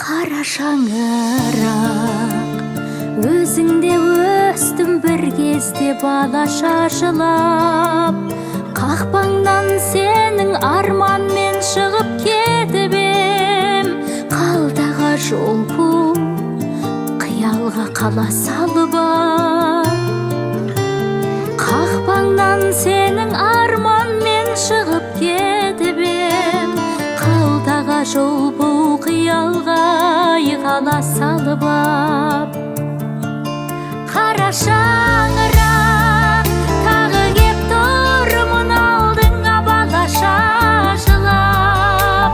Қара шаңырақ, өзіңде өстім бір кезде балаша жылап. Қақпаңнан сенің арманмен шығып кетіп ем, қалтаға жол пұл, қиялға қала салып ап. Қақпаңнан сенің арманмен шығып кетіп ем, қалтаға жол пұл, қиялға қала салып ап. Қара шаңырақ, тағы кеп тұрмын алдыңа балаша жылап.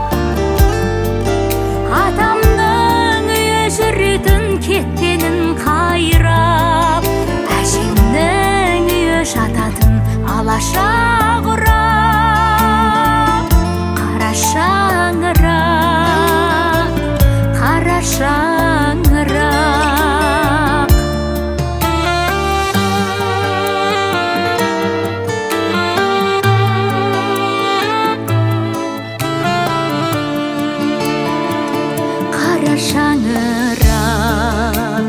Атамның үйі жүретін кетпенін қайрап, әжемнің үйі жататын алаша құрап. Қара шаңырақ, қара шаңырақ. Қара шаңырақ,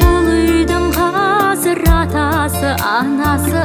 бұл үйдің қазір атасы, анасы